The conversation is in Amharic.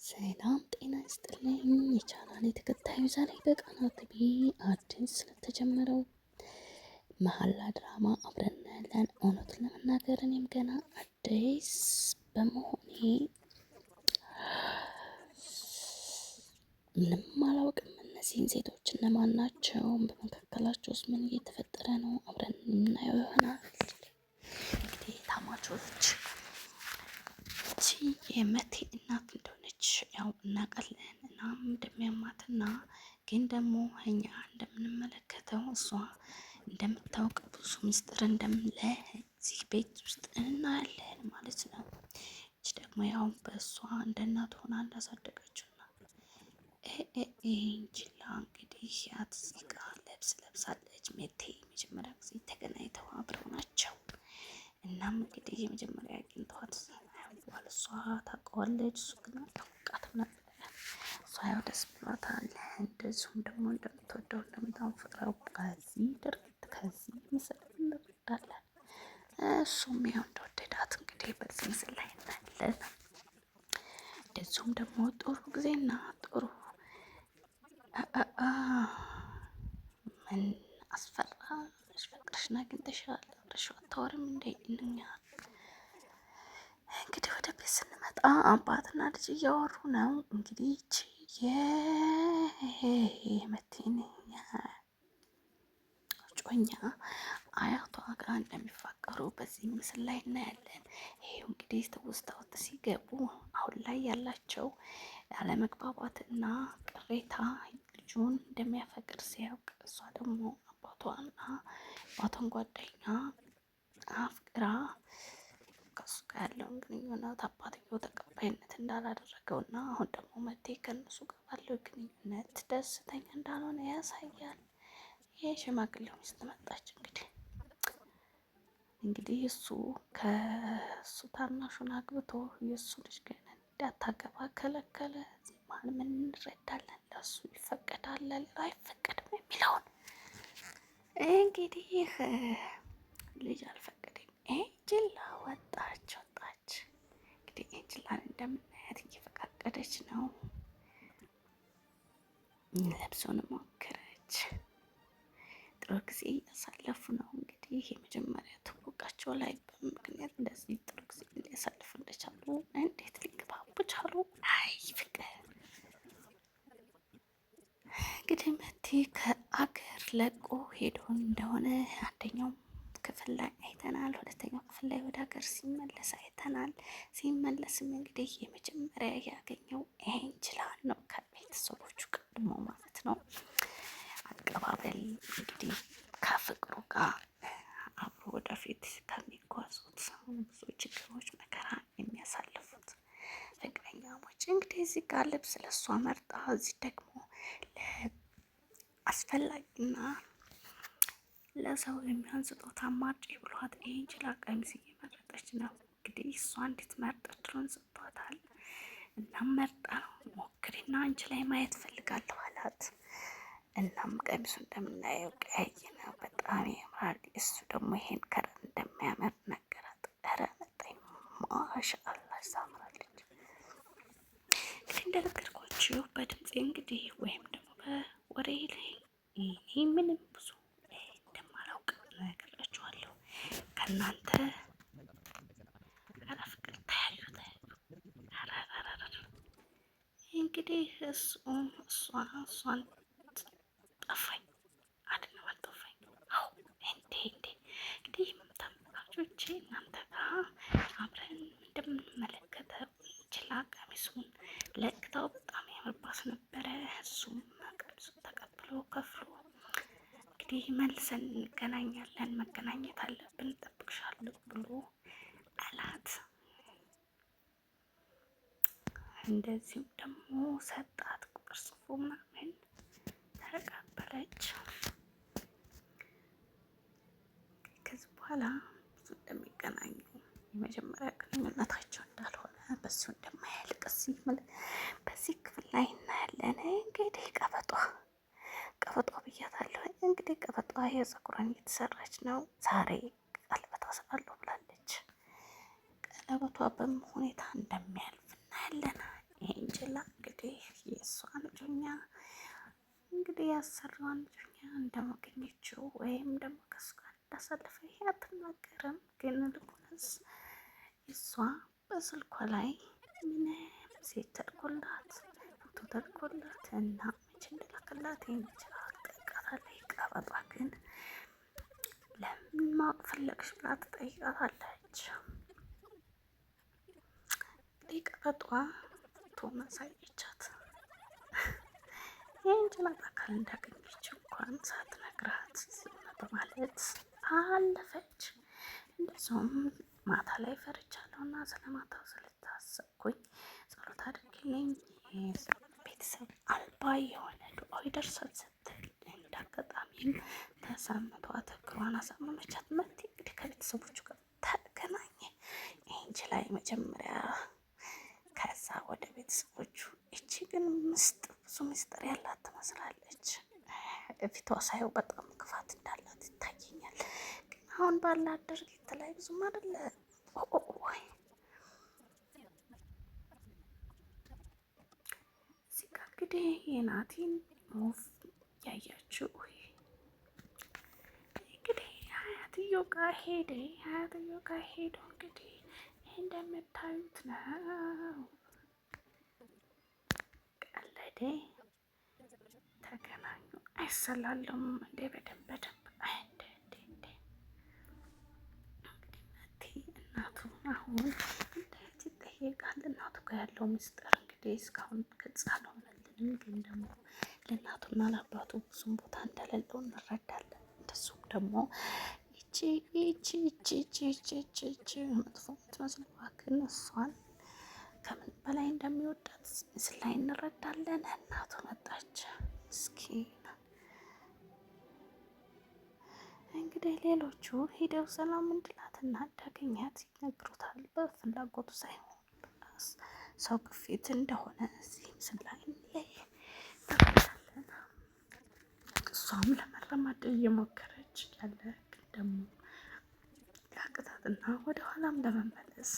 ሰላም ጤና ይስጥልኝ የቻናሌ ተከታዩ፣ ዛሬ በቃና ቲቪ አዲስ ስለተጀመረው መሀላ ድራማ አብረን እናያለን። እውነቱን ለመናገር እኔም ገና አዲስ በመሆኔ ምንም አላውቅም። እነዚህን ሴቶች እነማን ናቸው? በመካከላቸው ውስጥ ምን እየተፈጠረ ነው? አብረን የምናየው ይሆናል። እንግዲህ ታማቾች እቺ የመቴ እናት እንደሆነች ያው እናውቃለን። እናም እንደሚያማትና ግን ደግሞ እኛ እንደምንመለከተው እሷ እንደምታውቅ ብዙ ምስጢር እንደምለ እዚህ ቤት ውስጥ እናያለን ማለት ነው። እች ደግሞ ያው በእሷ እንደ እናት ሆና እንዳሳደገችው ና እንችላ እንግዲህ ያትዚቃ ልብስ ለብሳለች። ሜቴ የመጀመሪያ ጊዜ ተገናኝተው አብረው ናቸው። እናም እንግዲህ የመጀመሪያ አግኝተዋት ያዋል እሷ ታውቀዋለች፣ እሱ ግን አልታወቃትም ነበረ። እሷ ያው ደስ ብሏታል። እንደዚሁም ደግሞ እንደምትወደው እንደምታፈቅረው ከዚህ ድርጊት ከዚህ ምስል እንረዳለን። እሱም ያው እንደወደዳት እንግዲህ በዚህ ምስል ላይ እናያለን። እንደዚሁም ደግሞ ጥሩ ጊዜና ጥሩ ምን አስፈራሽ? ፍቅርሽን አግኝተሻል፣ አብረሽው አታወሪም እንደ እኛ እንግዲህ ወደ ቤት ስንመጣ አባትና ልጅ እያወሩ ነው። እንግዲህ ይቺ የመቴን ጮኛ አያቷ ጋር እንደሚፋቀሩ በዚህ ምስል ላይ እናያለን። ይሄው እንግዲህ ትውስታ ውስጥ ሲገቡ አሁን ላይ ያላቸው ያለመግባባትና ቅሬታ ልጁን እንደሚያፈቅር ሲያውቅ እሷ ደግሞ አባቷና አባቷን ጓደኛ አፍቅራ ከሱ ጋር ያለውን ግንኙነት አባትየው ተቀባይነት እንዳላደረገው እና አሁን ደግሞ መቴ ከእነሱ ጋር ባለው ግንኙነት ደስተኛ እንዳልሆነ ያሳያል። ይህ ሽማግሌው ሚስት መጣች። እንግዲህ እሱ ከእሱ ታናሹን አግብቶ የእሱ ልጅ ግን እንዳታገባ ከለከለ። እዚህ መሀል ምን እንረዳለን? ለእሱ ይፈቀዳል ለሌላው አይፈቀድም የሚለውን እንግዲህ ይህ ልጅ አልፈቀደም። ኤንጅላ ወጣች ወጣች። እንግዲህ ኤንጅላን እንደምናያት እየፈቃቀደች ነው። ለብሶን ሞከረች። ጥሩ ጊዜ እያሳለፉ ነው። እንግዲህ የመጀመሪያ ትውውቃቸው ላይ በምክንያት እንደዚህ ጥሩ ጊዜ ሊያሳልፉ እንደቻሉ እንዴት ሊግባቡ ቻሉ? አይ ፍቅር። እንግዲህ መቴ ከአገር ለቆ ሄዶ እንደሆነ አንደኛው ክፍል ላይ አይተናል። ሁለተኛው ክፍል ላይ ወደ ሀገር ሲመለስ አይተናል። ሲመለስም እንግዲህ የመጀመሪያ ያገኘው ኤንጅላን ነው፣ ከቤተሰቦቹ ቀድሞ ማለት ነው። አቀባበል እንግዲህ ከፍቅሩ ጋር አብሮ ወደፊት ከሚጓዙት ብዙ ችግሮች መከራ የሚያሳልፉት ፍቅረኛሞች እንግዲህ እዚህ ጋር ልብስ ለእሷ መርጣ እዚህ ደግሞ ለአስፈላጊና ለሰው የሚሆን ስጦታ ማርጭ ብሏት ኤንጅላ ቀሚስ እየመረጠች ነው። እንግዲህ እሷ እንድትመርጥ እድሉን ሰጥቷታል። እናም መርጣ ነው ሞክሪና አንቺ ላይ ማየት ፈልጋለሁ አላት። እናም ቀሚሱ እንደምናየው ቀይ ነው፣ በጣም ያምራል። እሱ ደግሞ ይሄን ከረር እንደሚያምር ነገራት። ኧረ መጣኝ ማሻአላ ታምራለች። እንግዲህ እንደነገርኳችሁ በድምፄ እንግዲህ ወይም ደግሞ በወሬ ላይ እኔ ምንም ብዙ እንደማላውቅ ነግራችኋለሁ። ከእናንተ ኧረ ፍቅር ተያዩ ተያዩ። እንግዲህ እሱ እሷ እሷን ጠፋኝ አይደለም አልጠፋኝ። አዎ እንዴ እንዴ እንግዲህ ተመልካቾቼ እናንተ ጋር አብረን እንደምንመለከተው ችላ ቀሚሱን ለቅተው በጣም ያምርባት ነበረ። እሱም ቀሚሱን ተቀብሎ ከፍሎ እንግዲህ መልሰን እንገናኛለን፣ መገናኘት አለብን፣ እጠብቅሻለሁ ብሎ አላት። እንደዚሁም ደግሞ ሰጣት ቁጥር ጽፎ ምናምን ተቀበለች። ከዚህ በኋላ ብዙ እንደሚገናኙ የመጀመሪያ ግንኙነታቸው እንዳልሆነ በዚሁ እንደማያልቅ በዚህ ክፍል ላይ እናያለን። እንግዲህ ቀበጧ ቀበጧ ብያታለሁ። እንግዲህ ቀበጧ የፀጉሯን እየተሰራች ነው። ዛሬ ቀለበት አስራለሁ ብላለች። ቀለበቷ በምን ሁኔታ እንደሚያልፍ እናያለን። ይሄ እንጀላ እንግዲህ ያሰራዋን ልጅኛ እንደማገኘችው ወይም ደግሞ ከሱ ጋር እንዳሳለፈ ይሄ አትናገርም። ግን ልቁንስ እሷ በስልኳ ላይ ምንም ሴት ተልኮላት ፎቶ ተልኮላት እና መቼ እንደላከላት ይህን ይችላል ጠይቃታለች። ቀበጧ ግን ለምን ማወቅ ፈለግሽ ብላ ትጠይቃታለች። እንግዲህ ቀበጧ ፎቶውን አሳየቻት። የእንጀላት አካል እንዳገኘች እንኳን ሳትነግራት ዝም በማለት አለፈች። እንደዚሁም ማታ ላይ ፈርቻለሁ እና ስለ ማታው ስለታሰብኩኝ ጸሎት አድርግልኝ ቤተሰብ አልባ የሆነ ዱዓው ይደርሳል ስትል እንዳጋጣሚም ተሰምቷት እግሯን አሳመመቻት። መቲ እንግዲህ ከቤተሰቦቹ ጋር ተገናኘ። ይህንች ላይ መጀመሪያ ከዛ ወደ ቤተሰቦቹ። እቺ ግን ምስጥ ብዙ ምስጢር ያላት ትመስላለች። ፊቷ ሳየው በጣም ክፋት እንዳላት ይታየኛል። ግን አሁን ባላት ድርጊት ላይ ብዙም አይደለ ወይ እዚህ ጋ እንግዲህ የናቲን move ያያችሁ እንግዲህ አያትዮ ጋር ሄደ። አያትዮ ጋር ሄዶ እንግዲህ እንደምታዩት ነው። ቀለደ፣ ተገናኙ። አይሰላሉም እንዴ? በደንብ በደንብ እንዴ እንዴ እንዴ። እንግዲህ መቲ እናቱ አሁን እንዴት ይጠየቃል? እናቱ ጋር ያለው ምስጢር እንግዲህ እስካሁን ግልጽ አልሆነልንም፣ ግን ደግሞ ለእናቱና ለአባቱ ብዙም ቦታ እንደሌለው እንረዳለን። እንደሱም ደግሞ ይቺ ይቺ ይቺ ይቺ ይቺ ይቺ ይቺ መጥፎ የምትመስለው ግን እሷን ከምን በላይ እንደሚወዳት ምስል ላይ እንረዳለን። እናቱ መጣች። እስኪ እንግዲህ ሌሎቹ ሂደው ሰላም እንድላትና እንዳገኛት ይነግሩታል። በፍላጎቱ ሳይሆን ሰው ግፊት እንደሆነ እዚህ ምስል ላይ እንረዳለን። እሷም ለመረማድ እየሞከረች ያለ ግን ደግሞ ያቅታትና ወደ ኋላም ለመመለስ